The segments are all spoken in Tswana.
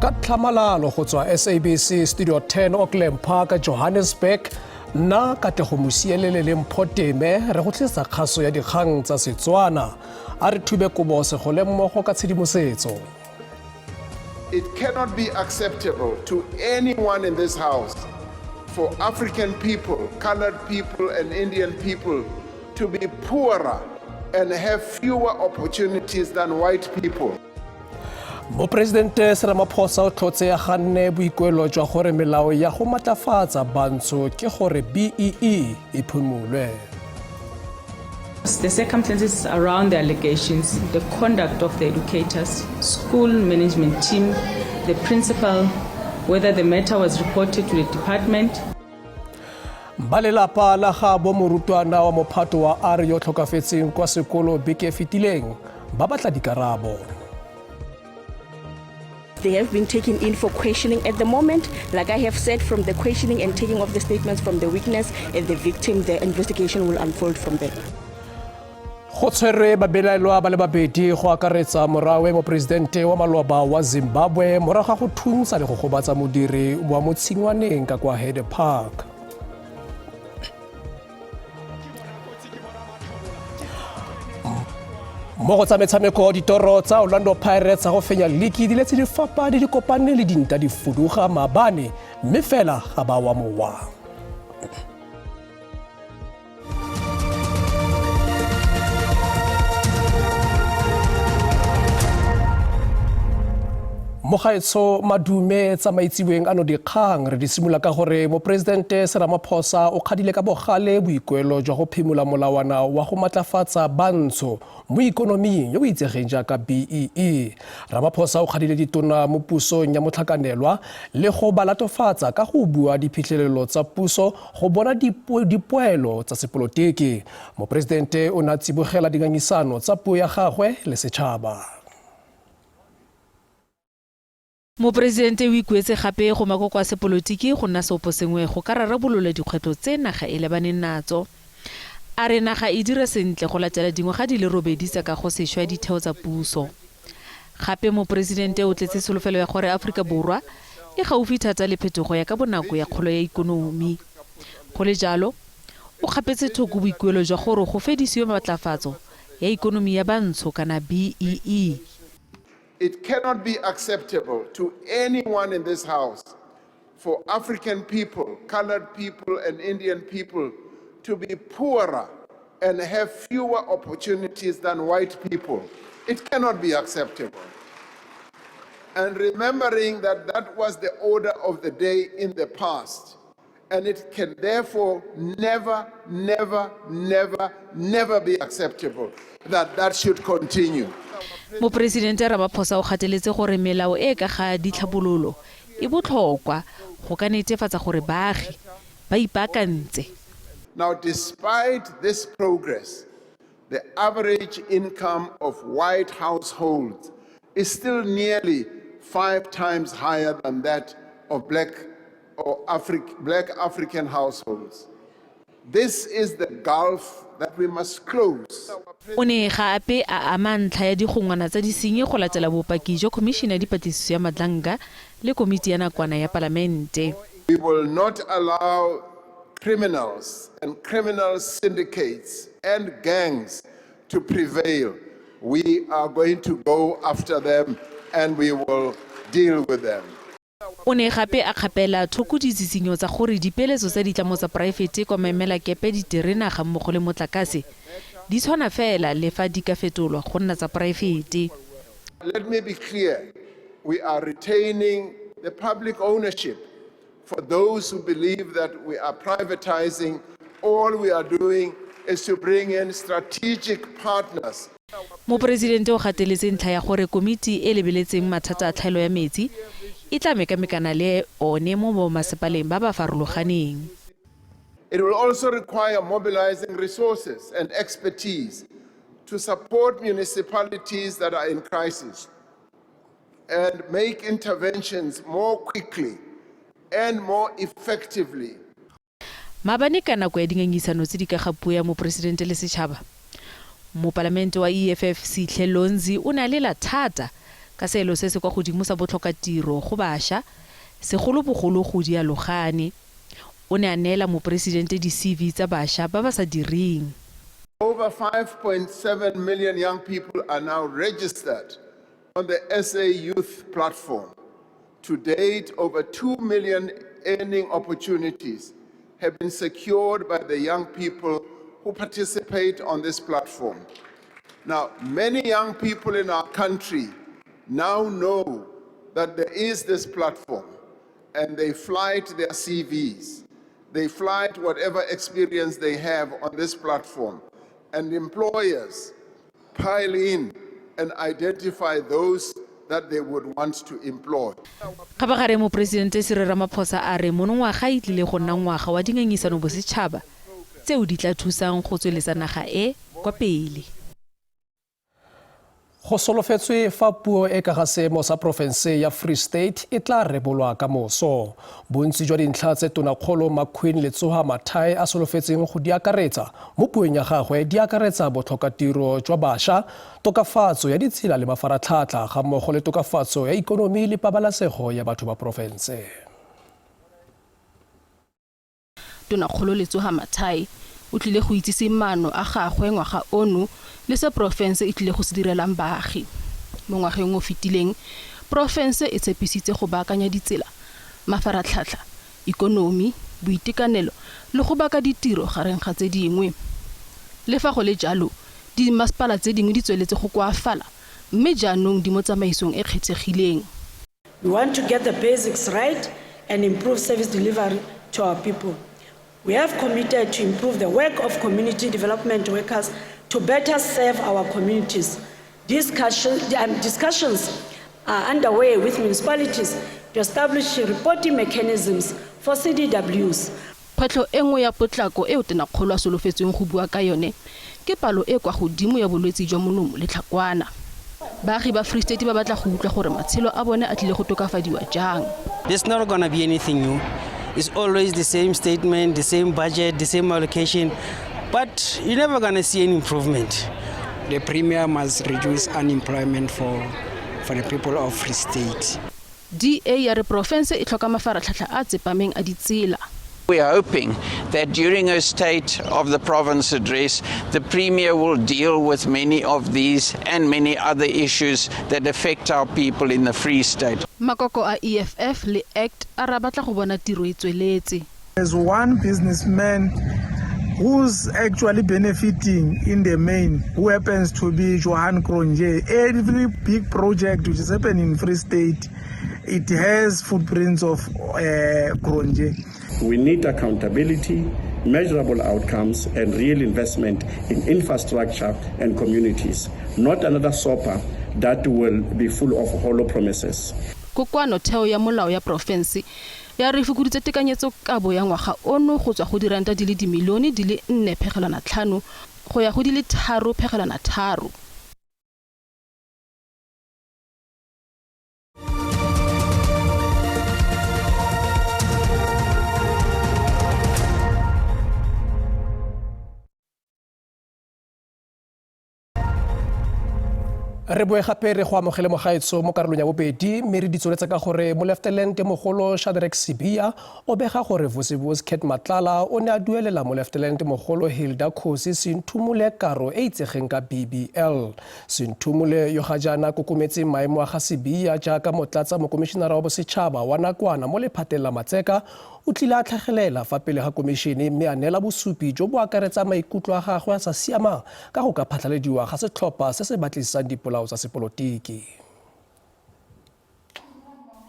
Ka tlhamalalo go tswa SABC Studio 10 Auckland Park, Johannesburg, nna Katlego Mosielele le Mpho Teme re go tlisetsa kgaso ya dikgang tsa Setswana. A re thube kobo segole mmogo ka tshedimosetso. It cannot be acceptable to anyone in this house for African people, colored people, and Indian people to be poorer and have fewer opportunities than white people. Moporesidente Cyril Ramaphosa o tlhotse a ganne boikuelo jwa gore melao ya go matlafatsa bantsho ke gore BEE e phimolwe. The circumstances around the allegations, the conduct of the educators, school management team, the principal, whether the matter was reported to the department. Ba lelapa la ga bo morutwana wa mophato wa R yo tlhokafetseng kwa sekolo beke e fetileng ba batla dikarabo. They have been taken in for questioning at the moment. Like I have said, from the questioning and taking of the statements from the witness and the victim, the investigation will unfold from there. Go tshwerwe babelaelwa ba le babedi go akaretsa morawe moporesidente wa maloba wa Zimbabwe morago ga go thuntsha le go gobatsa modiri wa mo tshingwaneng ka kwa Heide Park. Mo go tsa metshameko, ditoro tsa Orlando Pirates tsa go fenya liki di letse di fapane di kopane le dinta di fuduga maabane, mme fela ga ba wa mowa. Mogaetsho madume tsa maitsiweng ano dikgang re di simolola ka gore moporesidente Cyril Ramaphosa o kgadile ka bogale boikuelo jwa go phimola molawana wa go matlafatsa bantsho mo ikonoming yo o itsegeng jaaka BEE. Ramaphosa o kgadile ditona mo pusong ya motlhakanelwa le go ba latofatsa ka go bua diphitlhelelo tsa puso go bona dipoelo tsa sepolotiki. Moporesidente o ne a tsibogela dingangisano tsa puo ya gagwe le setšhaba. Moporesidente o ikuetse gape go makoko a sepolotiki go nna seoposengwe go ka rarabolola dikgwetlho tse naga e lebaneng natso. A re naga e dira sentle go latela dingwaga di le robedi tsa kagosešwa ya ditheo tsa puso. Gape moporesidente o tletse tsholofelo ya gore Aforika Borwa e gaufi thata le phetogo ya ka bonako ya kgolo ya ikonomi. Go le jalo, o kgapetse thoko boikuelo jwa gore go fedisiwe matlafatso ya ikonomi ya bantsho kana BEE. It cannot be acceptable to anyone in this house for African people, colored people, and Indian people to be poorer and have fewer opportunities than white people. It cannot be acceptable. And remembering that that was the order of the day in the past, and it can therefore never, never, never, never be acceptable that that should continue. Moporesidente Ramaphosa o gateletse gore melao e ka ga ditlhabololo e botlhokwa go ka netefatsa gore baagi ba ipaakantse. Now, despite this progress, the average income of white households is still nearly 5 times higher than that of black or black African households. This is the gulf that we must close. O ne gape a ama ntlha ya digongwana tsa disenyi go latela bopaki jwa Khomišene ya Dipatlisiso ya Madlanga le Komiti ya Nakwana ya Palamente. We will not allow criminals and criminal syndicates and gangs to prevail. We are going to go after them and we will deal with them. O ne gape a kgapela thoko ditshitshinyo tsa gore dipeeletso tsa ditlamo tsa poraefete kwa maemelakepe, diterena gammogo le motlakase di tshwana fela le fa di ka fetolwa go nna tsa poraefete. Let me be clear, we are retaining the public ownership. For those who believe that we are privatizing, all we are doing is to bring in strategic partners. Moporesidente o gateletse ntlha ya gore komiti e lebeletseng mathata a tlhaelo ya metsi e tla mekamekana le one mo bommasepaleng ba ba farologaneng. It will also require mobilizing resources and expertise to support municipalities that are in crisis and make interventions more quickly and more effectively. Maabane ka nako ya dingangisano tse di ka ga puo ya moporesidente le setšhaba, mopalamente wa EFF Sihle Lonzi o ne a lela thata Ka seelo se se kwa godimo sa botlhokatiro go baša, segolobogolo go dialogane. O ne a neela moporesidente di-CV tsa baša ba ba sa direng. Over 5.7 million young people are now registered on the SA Youth platform. To date, over 2 million earning opportunities have been secured by the young people who participate on this platform. Now, many young people in our country now know that there is this platform, and they flight their CVs. They flight whatever experience they have on this platform, and employers pile in and identify those that they would want to employ. Kgabagare moporesidente Cyril Ramaphosa a re monongwaga e tlile go nna ngwaga wa dingangisano bosetšhaba tseo di tla thusang go tsweletsa naga e kwa pele. Go solofetswe fa puo e ka ga seemo sa porofense ya Free State e tla rebolwa ka moso. Bontsi jwa dintlha tse tonakgolo MaQueen Letsoha Mathae a solofetseng go di akaretsa mo puong ya gagwe di akaretsa botlhokatiro jwa bašwa, tokafatso ya ditsela le mafaratlhatlha ga mmogo le tokafatso ya ikonomi le pabalesego ya batho ba porofense. Tonakgolo Letsoha Mathae o tlile go itsise maano a gagwe ngwaga ono le se porofense e tlile go se direlang baagi. Mo ngwageng o fetileng, porofense e tshepisitse go baakanya ditsela, mafaratlhatlha, ikonomi, boitekanelo le go baka ditiro gareng ga tse dingwe. Le fa go le jalo, dimasepala tse dingwe di tsweletse go koafala mme jaanong di mo tsamaisong e kgethegileng. We want to get the basics right and improve service delivery to our people. We have committed to improve the work of community development workers to better serve our communities. Discussions are underway with municipalities to establish reporting mechanisms for CDWs. Kgwetlho e nngwe ya potlako eo tonakgolo a solofetsweng go bua ka yone ke palo e kwa godimo ya bolwetse jwa molomo le tlhakwana. Baagi ba Free State ba batla go utlwa gore matshelo a bone a tlile go tokafadiwa jang. There's not going to be anything new. It's always the same statement, the same budget, the same allocation, but you're never going to see any improvement. The Premier must reduce unemployment for the people of Free State. DA ya re porofense e tlhoka mafaratlhatlha a tsepameng a ditsela. We are hoping that during her State of the Province address, the Premier will deal with many of these and many other issues that affect our people in the Free State. Makoko a EFF le ACT a re batla go bona tiro e tsweletse. There's one businessman who's actually benefiting in the main, who happens to be Johan Cronje. Every big project which is happening in Free State, it has footprints of Cronje. We need accountability, measurable outcomes, and real investment in infrastructure and communities, not another SOPA that will be full of hollow promises. Kokoano theo ya molao ya porofense ya re fokoditse tekanyetso kabo ya ngwaga ono go tswa go diranta di le dimilione di le 4.5 go ya go di le 3.3. Re boe gape re go amogele mogaetso mo karolong ya bobedi mme re di tsweletsa ka gore moleftenente mogolo Shadrack Sibiya o bega gore Vusimuzi Cat Matlala o ne a duelela moleftenente mogolo Hilda Khosi Senthumule karo e itsegeng ka BBL. Senthumule yo ga jaana kokometseng maemo a ga Sibiya jaaka motlatsa mokomišenara wa bosetšhaba wa nakwana mo lephateng la Matseka o tlile a tlhagelela fa pele ga komišene mme a neela bosupi jo bo akaretsang maikutlo a gagwe a sa siamang ka go ka phatlhalediwa ga setlhopha se se batlisisang dipolao tsa sepolotiki.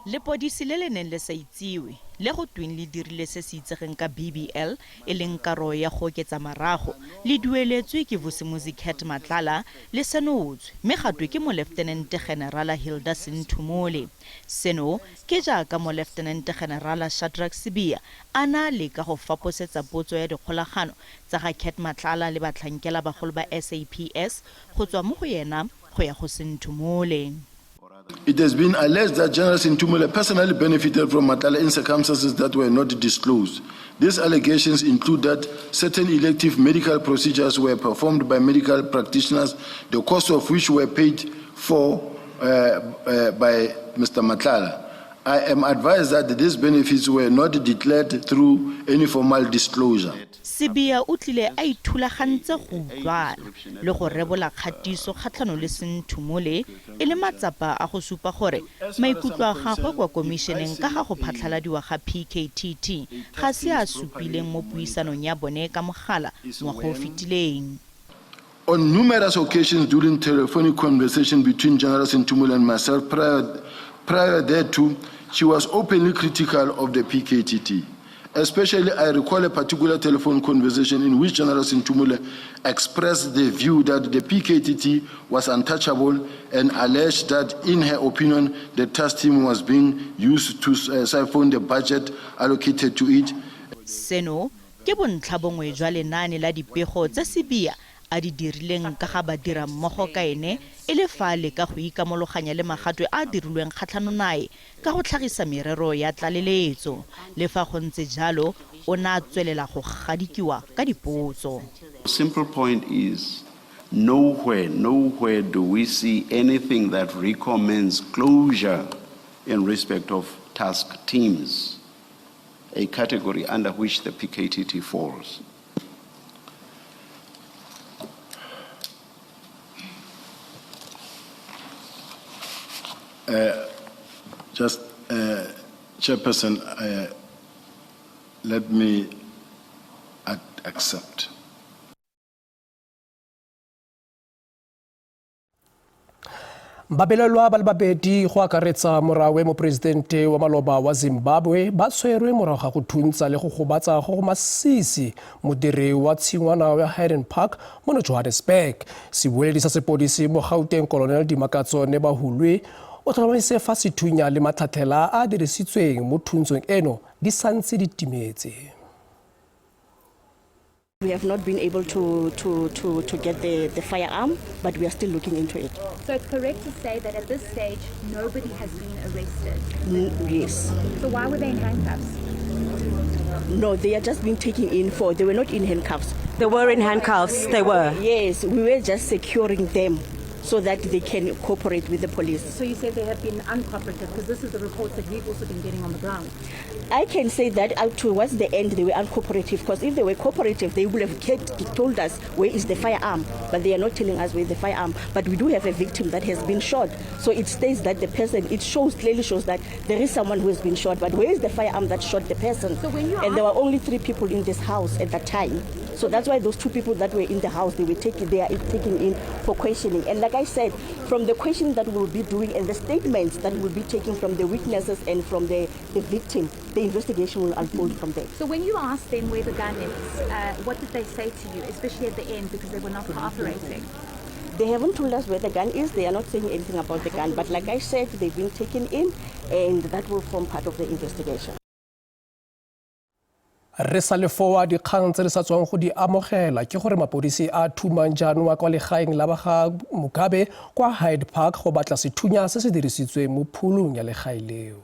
Lepodisi le le neng le sa itsiwe le go tweng le dirile se se itsegeng ka BBL e leng karo ya go oketsa marago le dueletswe ke Vusimuzi Cat Matlala le senotswe mme ga twe ke moleftenente generala Hilda Senthumole. Seno ke jaaka moleftenente generala Shadrack Sibiya a na leka go faposetsa potso ya dikgolagano tsa ga Cat Matlala le batlhankela bagolo ba SAPS go tswa mo go yena go ya go Senthumole. It has been alleged that General Senthumule personally benefited from Matlala in circumstances that were not disclosed. These allegations include that certain elective medical procedures were performed by medical practitioners, the cost of which were paid for by Mr. Matlala. I am advised that these benefits were not declared through any formal disclosure. Sibiya o tlile a ithulagantse go utlwala le go rebola kgatiso kgatlhanong le Senthumole e le matsapa a go supa gore maikutlo a gagwe kwa komišeneng ka ga go phatlhaladiwa ga PKTT ga se a supileng mo puisanong ya bone ka mogala ngwaga o fetileng. On numerous occasions during telephonic conversation between General Senthumule and myself prior, prior thereto, she was openly critical of the PKTT. Especially, I recall a particular telephone conversation in which General Senthumule expressed the view that the PKTT was untouchable and alleged that, in her opinion, the task team was being used to siphon the budget allocated to it. Seno ke bontlha bongwe jwa lenaane la dipego tse Sibiya a di dirileng ka ga badira mmogo ka ene e le fa a leka go ikamologanya le magatwe a a dirilweng kgatlhano nae ka go tlhagisa merero ya tlaleletso. Le fa go ntse jalo, o ne a tswelela go gadikiwa ka dipotso. Simple point is nowhere, nowhere do we see anything that recommends closure in respect of task teams, a category under which the PKTT falls. Just, Chairperson, let me accept. Babelelwa ba le babedi go akaretsa morawe moporesidente wa maloba wa Zimbabwe ba tshwerwe morago ga go thuntsa le go gobatsa go go masisi modiri wa tshingwana ya Hayden Park mono Johannesburg. Sebueledi sa sepodisi mo Gauteng Colonel Dimakatso Nebahulwe o tlhomamisa fa sethunya le matlhatlhela a a dirisitsweng mo thuntsong eno di santse di timetse. We have not been able to get the firearm, but we are still looking into it. So it's correct to say that at this stage, nobody has been arrested? Yes. So why were they in handcuffs? No, they are just being taken in for, they were not in handcuffs. They were in handcuffs, they were? Yes, we were just securing them so that they can cooperate with the police. So you said they have been uncooperative, because this is the reports that we've also been getting on the ground. I can say that up towards the end they were uncooperative, because if they were cooperative, they would have told us where is the firearm, but they are not telling us where is the firearm. But we do have a victim that has been shot. So it states that the person, it shows, clearly shows that there is someone who has been shot, but where is the firearm that shot the person? So when you And there were only 3 people in this house at that time. So that's why those 2 people that were in the house, they were taken, they are taken in for questioning. And like I said, from the questioning that we'll be doing and the statements that we'll be taking from the witnesses and from the victim, the investigation will unfold from there. So when you asked them where the gun is, what did they say to you, especially at the end, because they were not cooperating? They haven't told us where the gun is. They are not saying anything about the gun. But like I said, they've been taken in, and that will form part of the investigation. Re sa le foa dikgang tse re sa tswang go di amogela ke gore mapodisi a thumang jaanong kwa legaeng la ba ga Mugabe kwa Hyde Park go batla sethunya se se dirisitsweng mo phulung ya legae leo.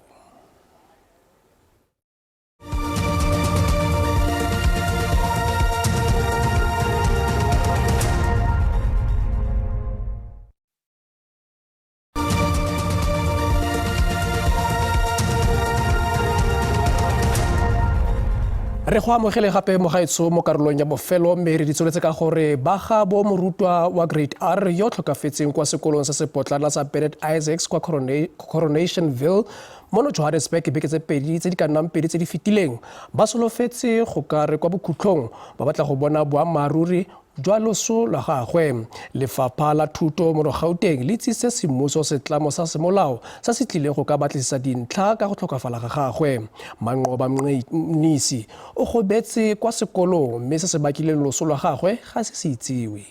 Re go amogele gape mogaetsho mo karolong ya bofelo mme re di tsweletse ka gore ba ga bo morutwa wa Grade R yo tlhokafetseng kwa sekolong se se potlana sa Bennett Isaacs kwa Coronationville mono Johannesburg beke tse pedi tse di ka nnang pedi tse di fetileng ba solofetse go ka re kwa bokhutlhong ba batla go bona boammaaruri jwa loso lwa gagwe. Lefapha la Thuto mono Gauteng le itsise semmuso setlamo sa semolao sa se tlileng go ka batlisisa dintlha ka go tlhokafala ga gagwe. Manqoba Mnisi o gobetse kwa sekolong mme se se bakileng loso lwa gagwe ga se se itsiwe.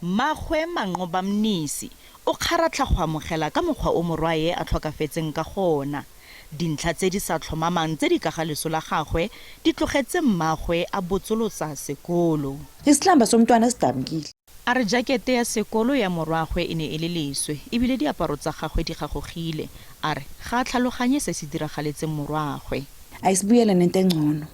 Mmagwe Manqoba Mnisi o kgaratlha go amogela ka mokgwa o morwae a tlhokafetseng ka gona. Dintlha tse di sa tlhomamang tse di ka ga leso la gagwe di tlogetse mmagwe a botsolotsa sekolo. Isihlamba somntwana sidabukile. A re jakete ya sekolo ya morwagwe e ne e le leswe ebile diaparo tsa gagwe di gagogile. A re ga a tlhaloganye se se diragaletseng morwagwe. Ayisibuyele nento engcono.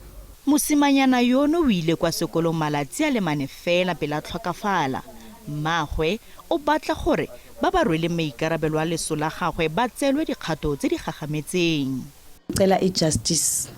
Mosimanyana yono o ile kwa sekolong malatsi a le mane fela pele a tlhokafala. Mmaagwe o batla gore ba ba rweleng maikarabelo a leso la gagwe ba tseelwe dikgato tse di gagametseng. Ngicela i-justice.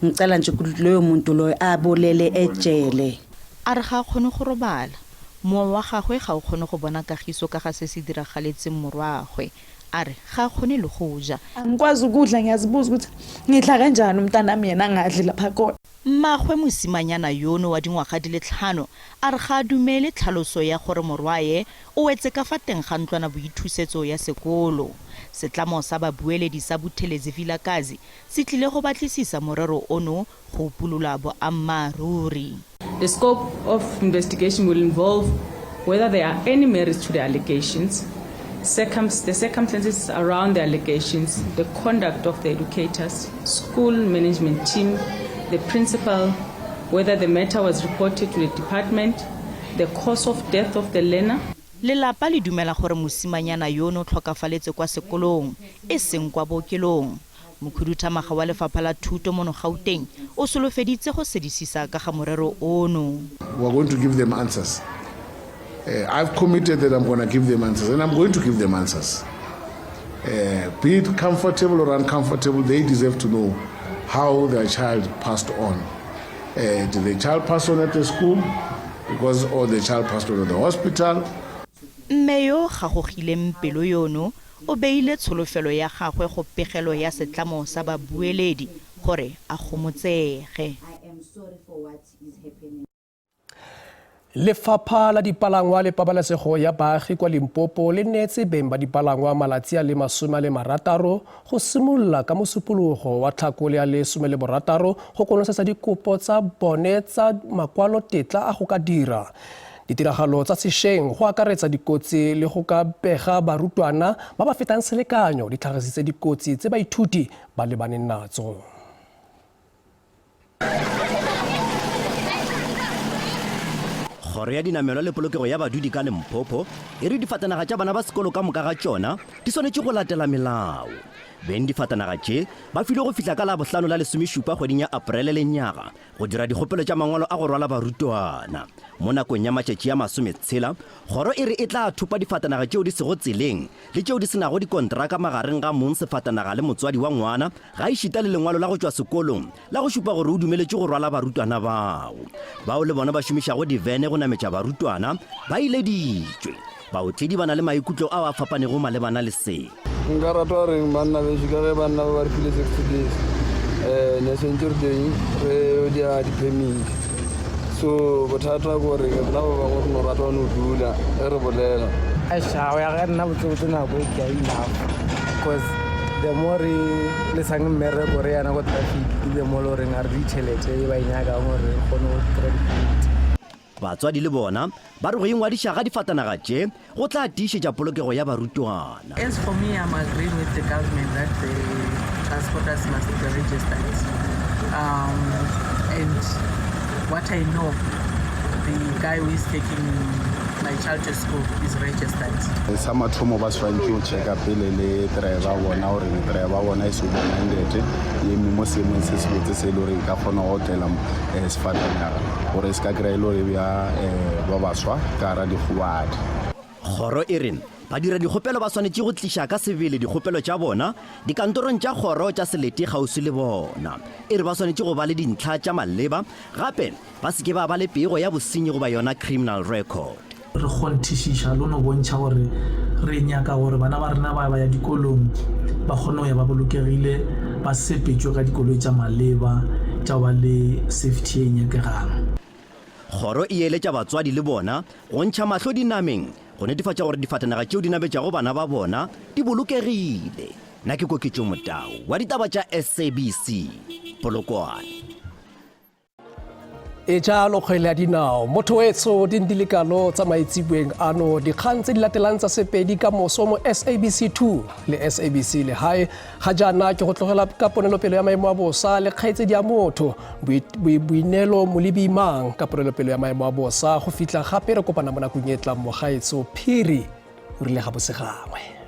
Ngicela nje ukuthi loyo muntu loyo abolele ejele. A re ga a kgone go robala. Mowa wa gagwe ga o kgone go bona kagiso ka ga se se diragaletseng morwaagwe. A re ga a kgone le go ja. Angikwazi ukudla ngiyazibuza ukuthi ngidla kanjani umntanami yena angadli lapha kona. Mmaagwe mosimanyana yono wa dingwaga di le tlhano a re ga a dumele tlhaloso ya gore morwae o wetse ka fa teng ga ntlwanaboithusetso ya sekolo. Setlamo sa babueledi sa Buthelezi Vilakazi se tlile go batlisisa morero ono go upolola boammaaruri. The scope of investigation will involve whether there are any merits to the allegations, the circumstances around the allegations, the conduct of the educators, school management team, the principal, whether the matter was reported to the department, the cause of death of the learner. Lelapa le dumela gore mosimanyana yono o tlhokafaletse kwa sekolong, e seng kwa bookelong. Mokhuduthamaga wa Lefapha la Thuto mono Gauteng o solofeditse go sedisisa ka ga morero ono. We are going to give them answers. I've committed that I'm going to give them answers, and I'm going to give them answers. Be it comfortable or uncomfortable, they deserve to know how their child passed on. Did the child pass on at the school? Because or the child passed on at the hospital? Mme yo gagogileng pelo yono o beile tsholofelo ya gagwe go pegelo ya setlamo sa babueledi gore a gomotsege. Lefapha la Dipalangwa le Pabalesego ya Baagi kwa Limpopo le neetse beng ba dipalangwa malatsi a le 60 go simolola ka Mosupologo wa Tlhakole a le 16 go konosetsa dikopo tsa bone tsa makwalotetla a go ka dira. Ditiragalo tsa sešweng go akaretsa dikotsi le go ka pega barutwana ba ba fetang selekanyo di tlhagisitse dikotsi tse baithuti ba lebaneng natso. Kgoro ya dinamelwa le polokego ya badudi ka Limpopo e re difatanaga tša bana ba sekolo ka moka ga tšona di swanetše go latela melao. Beng difatanaga tše ba filwe go fihla ka Labohlano la 17 kgweding ya Aprele lenyaga go dira dikgopelo tša mangwalo a go rwala barutwana. Mo nakong ya matšatši a 60, kgoro e re e tla thopa difatanaga tšeo di sego tseleng le tšeo di se nago dikontraka magareng ga mong sefatanaga le motswadi wa ngwana, gaešita le lengwalo la go tšwa sekolong la go šupa gore o dumeletšwe go rwala barutwana bao. Bao le bona ba šomišago divene go nametša barutwana ba ileditšwe. Baotledi ba na le maikutlo ao a fapanego malebana le se. Nka rata go reng banna bešo, ka ge banna ba ba re file 60 days, ne sentse re teng re dia di-permit. So bothata ke gore rena ba bangwe re no rata go no dula ge re bolela. Eish, go ya ka nna botsebotse nako e ke a enough, because the more re lesang mmereko re yana ko traffic, ke the more le goreng a re ditšhelete e ba e nyakang gore re kgone go kry-a di-permit. Batswadi le bona ba re go ingwadiša ga difatanaga tše go tla tiišetša polokego ya barutwana. As for me, I'm agreeing with the government that the transporters must be registered. And what I know, the guy who is taking my child to school is registered. Sa mathomo ba swanetše go checka pele le driver bona gore driver bona e sober minded, e eme mo seemong se se botse se e le gore e ka kgona go otlela, sefatanaga gore e se ka kry-a e le gore e bja, ba baswa ka gara dikgobadi. Kgoro e re badiradikgopelo ba swanetše go tliša ka sebele dikgopelo tša bona dikantorong tša kgoro tša selete kgauswi le bona. E re ba swanetše go ba le dintlha tša maleba, gape ba se ke ba ba le pego ya bosenyi goba yona criminal record. Re kgonthišiša le no bontšha gore re nyaka gore bana ba rena ba ba ya dikolong ba kgone go ya ba bolokegile, ba sepetšwe ka dikoloi tša maleba tša go ba le safety e nyakegang. Kgoro e eletša batswadi le bona go ntšha mahlo dinameng go netefatša gore difatanaga tšeo di nametšago bana ba bona di bolokegile. Nna ke Koketšo Motau wa ditaba tša SABC, Polokwane. E jalo kgwele ya dinao motho wetsho di ndi lekalo tsa maitseboeng ano. Dikgang tse di latelang tsa Sepedi ka moso mo SABC 2 le SABC Lehae. Ga jaana ke go tlogela ka ponelopele ya maemo a bosa le kgaitsedi ya motho Boineelo Molebimang ka ponelopele ya maemo a bosa. Go fitlha gape re kopana mo nakong e tlang, mogaetso Phiri o rile ga bosegangwe.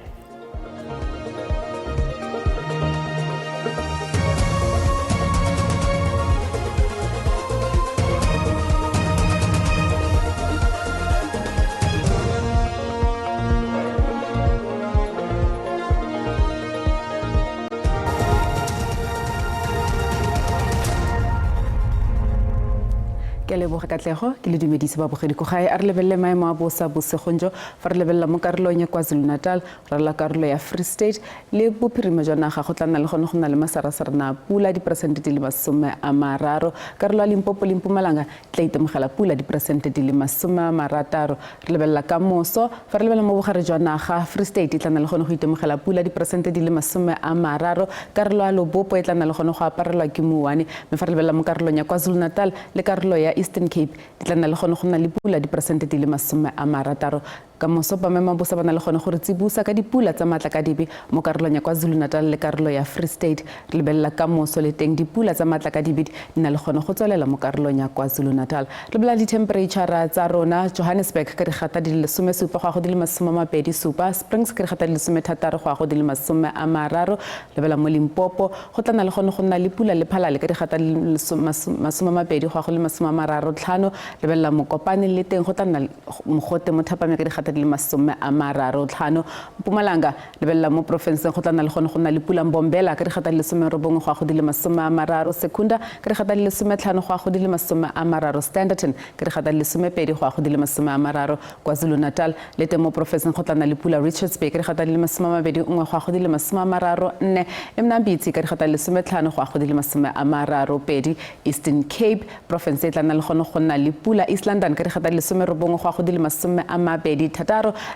Ke a leboga Katlego, ke le dumedise babogedi ko gae. A re lebelele maemo a bosa bosegong jo. Fa re lebelela mo karolong ya KwaZulu-Natal, rala karolo ya Free State le bophirima jwa naga, go tla nna le gone go nna le masarasarana a pula diperesente di le 30. Karolo ya Limpopo le Mpumalanga tla itemogela pula diperesente di le 60. Re lebelela ka moso, fa re lebelela mo bogare jwa naga, Free State e tla nna le gone go itemogela pula diperesente di le 30. Karolo ya Lobopo e tla nna le gone go aparelwa ke mouwane, mme fa re lebelela mo karolong ya KwaZulu-Natal le karolo ya Eastern Cape di tla nna le gone go nna le pula diperesente di le 60. Ka moso ba Memabosa ba na le gone go re tsibosa ka dipula tsa maatla ka dibe mo karolong ya KwaZulu-Natal le karolo ya Free State. Re lebelela ka moso le teng dipula tsa maatla ka dibe di na le gone go tswelela mo karolong ya KwaZulu-Natal. Re lebelela dithempereitšhara tsa rona, Johannesburg ka digata di le 17 go ya go di le 27, Springs ka digata di le 16 go ya go di le 30. Lebelela mo Limpopo, go tla nna le gone go nna le pula le phalale ka digata di le 20 go ya go le 35. Lebelela Mokopane le teng go tla nna mogote mo thapameng ka digata di le 35. Mpumalanga, lebelela mo porofenseng go tla nna le gone go nna le pula. Mbombela ka digata di le 19 go ya go di le 30. Secunda ka digata di le 15 go ya go di le 30. Standerton ka digata di le 12 go ya go di le 30. KwaZulu-Natal le teng mo porofenseng go tla nna le pula. Richards Bay ka digata di le 21 go ya go di le 34. Emnambithi ka digata di le 15 go ya go di le 32. Eastern Cape porofense e tla nna le gone go nna le pula. East London ka digata di le 19 go ya go di le 26.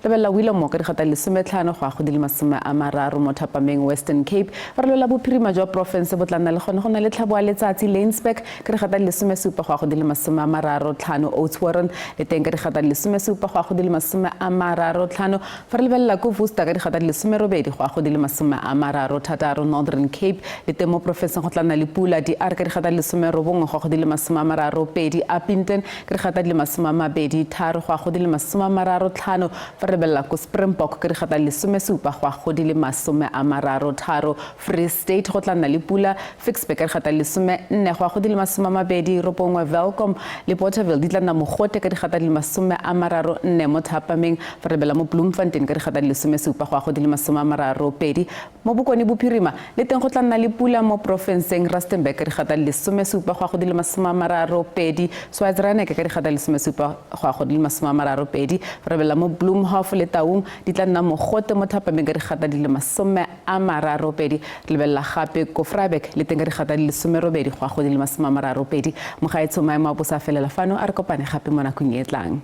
Lebelela Willowmore ka digata di le 15 go ya go di le 30 mo thapameng. Western Cape, fa re lebelela bophirima jwa porofense bo tla nna le gone go nna le tlhabo ya letsatsi. Laingsburg ka digata di le 17 go ya go di le 35. Oudtshoorn le teng ka digata di le 17 go ya go di le 35. Fa re lebelela ko Worcester ka digata di le 18 go ya go di le 36. Northern Cape le teng mo porofenseng go tla nna le pula. DR ka digata di le 19 go ya go di le 32. Upington ka digata di le 23 go ya go di le 35. Fa re lebelela ko Springbok ka digata di le 17 go ya go di le 33. Free State go tla nna le pula. Ficksburg ka digata di le 14 go ya go di le 29. Welkom le Porterville di tla nna mogote ka digata di le 34 mo thapameng. Fa re lebelela mo Bloemfontein ka digata di le 17 go ya go di le 32. Mo Bokone Bophirima le teng go tla nna le pula mo porofenseng. Rustenburg ka digata di le 17 go ya go di le 32. Schweizer-Reneke ka digata di le 17 go ya go di le 32. Fa re lebelela mo Bloemhof le Taung di tla nna mogote mo thapameng ka digata di le 32. Re lebelela gape ko Vryburg le teng ka digata di le 18 go ya go di le 32. Mogaetsho, maemo a bosa a felela fano. A re kopane gape mo nakong e tlang.